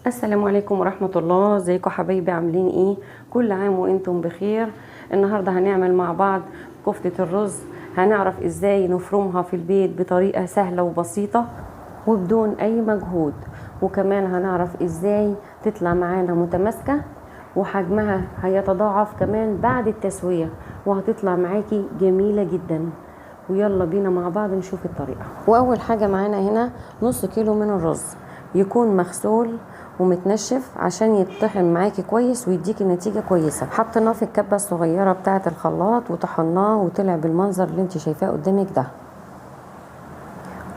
السلام عليكم ورحمة الله. ازيكم حبايبي، عاملين ايه؟ كل عام وانتم بخير. النهاردة هنعمل مع بعض كفتة الرز، هنعرف ازاي نفرمها في البيت بطريقة سهلة وبسيطة وبدون اي مجهود، وكمان هنعرف ازاي تطلع معانا متماسكة وحجمها هيتضاعف كمان بعد التسوية، وهتطلع معاكي جميلة جدا. ويلا بينا مع بعض نشوف الطريقة. واول حاجة معانا هنا نص كيلو من الرز، يكون مغسول ومتنشف عشان يتطحن معاكي كويس ويديكي نتيجة كويسة. حطيناه في الكبة الصغيرة بتاعة الخلاط وطحناه وطلع بالمنظر اللي انت شايفاه قدامك ده.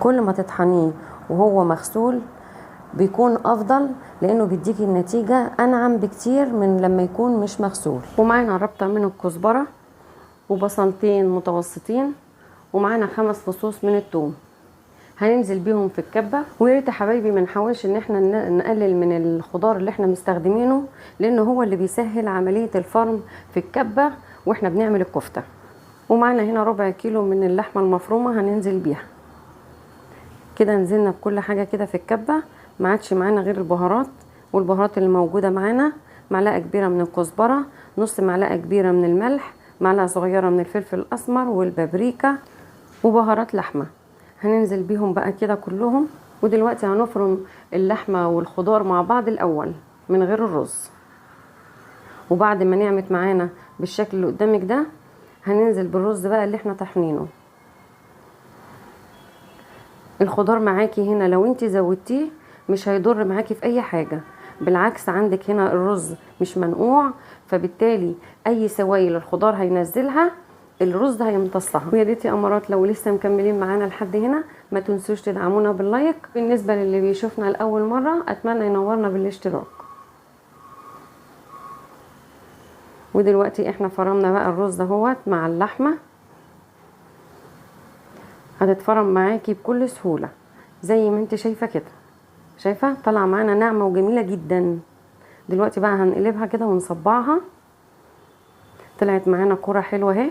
كل ما تطحنيه وهو مغسول بيكون افضل، لانه بيديكي النتيجة انعم بكتير من لما يكون مش مغسول. ومعانا ربطة من الكزبرة وبصلتين متوسطين، ومعانا 5 فصوص من الثوم هننزل بيهم في الكبه. ويا ريت يا حبايبي ما نحاولش ان احنا نقلل من الخضار اللي احنا مستخدمينه، لانه هو اللي بيسهل عملية الفرم في الكبه واحنا بنعمل الكفتة. ومعانا هنا ربع كيلو من اللحمة المفرومه هننزل بيها. كده نزلنا بكل حاجة كده في الكبه، ما عادش معانا غير البهارات، والبهارات اللي موجودة معانا معلقه كبيرة من الكزبره، نص معلقه كبيرة من الملح، معلقه صغيرة من الفلفل الاسمر والبابريكا، وبهارات لحمه. هننزل بيهم بقى كده كلهم. ودلوقتي هنفرم اللحمة والخضار مع بعض الاول من غير الرز. وبعد ما نعمت معانا بالشكل اللي قدامك ده، هننزل بالرز بقى اللي احنا طحنينه. الخضار معاكي هنا لو انت زودتيه مش هيضر معاكي في اي حاجة، بالعكس عندك هنا الرز مش منقوع، فبالتالي اي سوائل الخضار هينزلها الرز هيمتصها. ويا ريت يا امارات لو لسه مكملين معانا لحد هنا ما تنسوش تدعمونا باللايك. بالنسبة للي بيشوفنا لاول مرة اتمنى ينورنا بالاشتراك. ودلوقتي احنا فرمنا بقى الرز اهوت مع اللحمة، هتتفرم معاكي بكل سهولة زي ما انت شايفه كده. شايفه طالعه معانا ناعمة وجميلة جدا. دلوقتي بقى هنقلبها كده ونصبعها. طلعت معانا كرة حلوة اهي،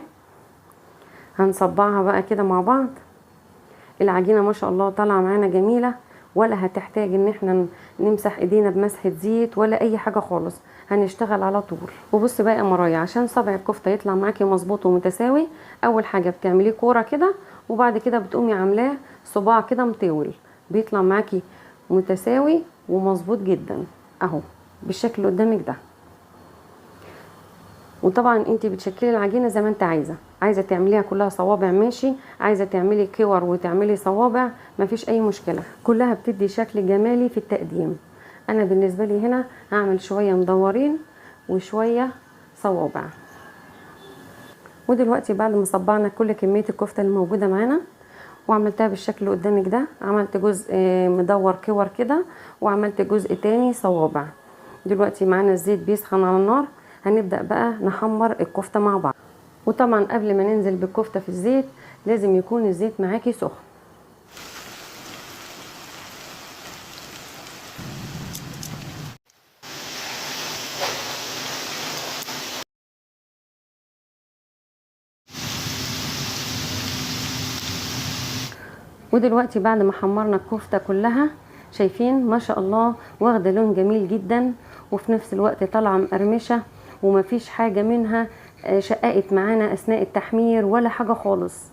هنصبعها بقى كده مع بعض. العجينة ما شاء الله طالعه معانا جميلة، ولا هتحتاج ان احنا نمسح ايدينا بمسحه زيت ولا اي حاجة خالص، هنشتغل على طول. وبصي بقى يا مرايا، عشان صبع الكفتة يطلع معاكي مظبوط ومتساوي، اول حاجة بتعمليه كورة كده، وبعد كده بتقومي عاملاه صباع كده مطول، بيطلع معاكي متساوي ومظبوط جدا اهو بالشكل اللي قدامك ده. وطبعا انت بتشكلي العجينة زي ما انت عايزه، عايزه تعمليها كلها صوابع ماشي، عايزه تعملي كور وتعملي صوابع مفيش اي مشكلة، كلها بتدي شكل جمالي في التقديم. انا بالنسبة لي هنا هعمل شوية مدورين وشوية صوابع. ودلوقتي بعد ما صبعنا كل كمية الكفتة اللي موجودة معانا وعملتها بالشكل اللي قدامك ده، عملت جزء مدور كور كده وعملت جزء تاني صوابع. دلوقتي معانا الزيت بيسخن على النار، هنبدأ بقى نحمر الكفتة مع بعض. وطبعا قبل ما ننزل بالكفتة في الزيت لازم يكون الزيت معاكي سخن. ودلوقتي بعد ما حمرنا الكفتة كلها، شايفين ما شاء الله واخدة لون جميل جدا، وفي نفس الوقت طالعة مقرمشة ومفيش حاجة منها شققت معانا أثناء التحمير ولا حاجة خالص،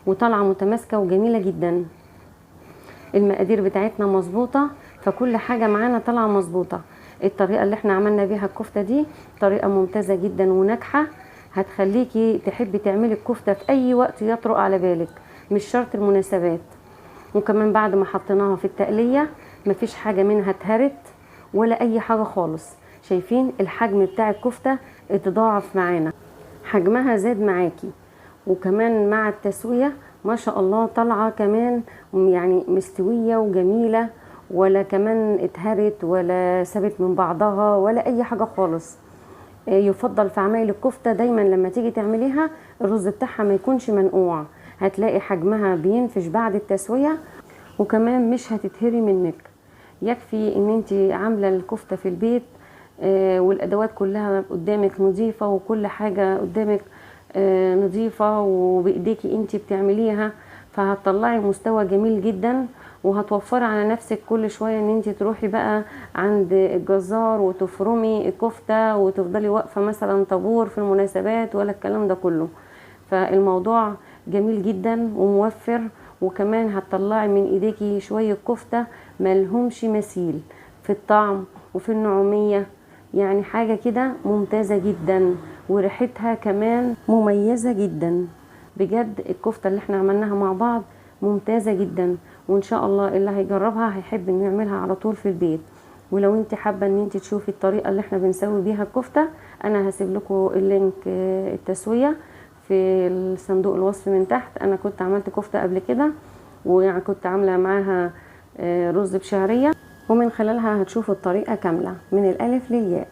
وطالعة متماسكة وجميلة جدا. المقادير بتاعتنا مظبوطة، فكل حاجة معانا طالعة مظبوطة. الطريقة اللي احنا عملنا بيها الكفتة دي طريقة ممتازة جدا وناجحة، هتخليكي تحبي تعملي الكفتة في أي وقت يطرق على بالك، مش شرط المناسبات. وكمان بعد ما حطيناها في التقلية مفيش حاجة منها اتهرت ولا أي حاجة خالص. شايفين الحجم بتاع الكفتة اتضاعف معانا، حجمها زاد معاكي، وكمان مع التسوية ما شاء الله طالعة كمان يعني مستوية وجميلة، ولا كمان اتهرت ولا سابت من بعضها ولا أي حاجة خالص. يفضل في عمايل الكفتة دايما لما تيجي تعمليها الرز بتاعها ما يكونش منقوع، هتلاقي حجمها بينفش بعد التسوية، وكمان مش هتتهري منك. يكفي ان انت عاملة الكفتة في البيت والادوات كلها قدامك نظيفة، وكل حاجة قدامك نظيفة وبايديكي انت بتعمليها، فهتطلعي مستوى جميل جدا وهتوفري على نفسك كل شوية ان انت تروحي بقى عند الجزار وتفرمي الكفتة وتفضلي واقفة مثلا طابور في المناسبات ولا الكلام ده كله. فالموضوع جميل جدا وموفر، وكمان هتطلعي من ايديكي شوية كفته ملهمش مثيل في الطعم وفي النعوميه، يعني حاجة كده ممتازة جدا، وريحتها كمان مميزة جدا. بجد الكفتة اللي احنا عملناها مع بعض ممتازة جدا، وان شاء الله اللي هيجربها هيحب انه يعملها على طول في البيت. ولو انت حابة ان انت تشوفي الطريقة اللي احنا بنسوي بيها الكفتة، انا هسيب لكم ال link التسوية في الصندوق الوصف من تحت. انا كنت عملت كفته قبل كده، ويعني كنت عامله معاها رز بشعريه، ومن خلالها هتشوفوا الطريقة كاملة من الالف للياء.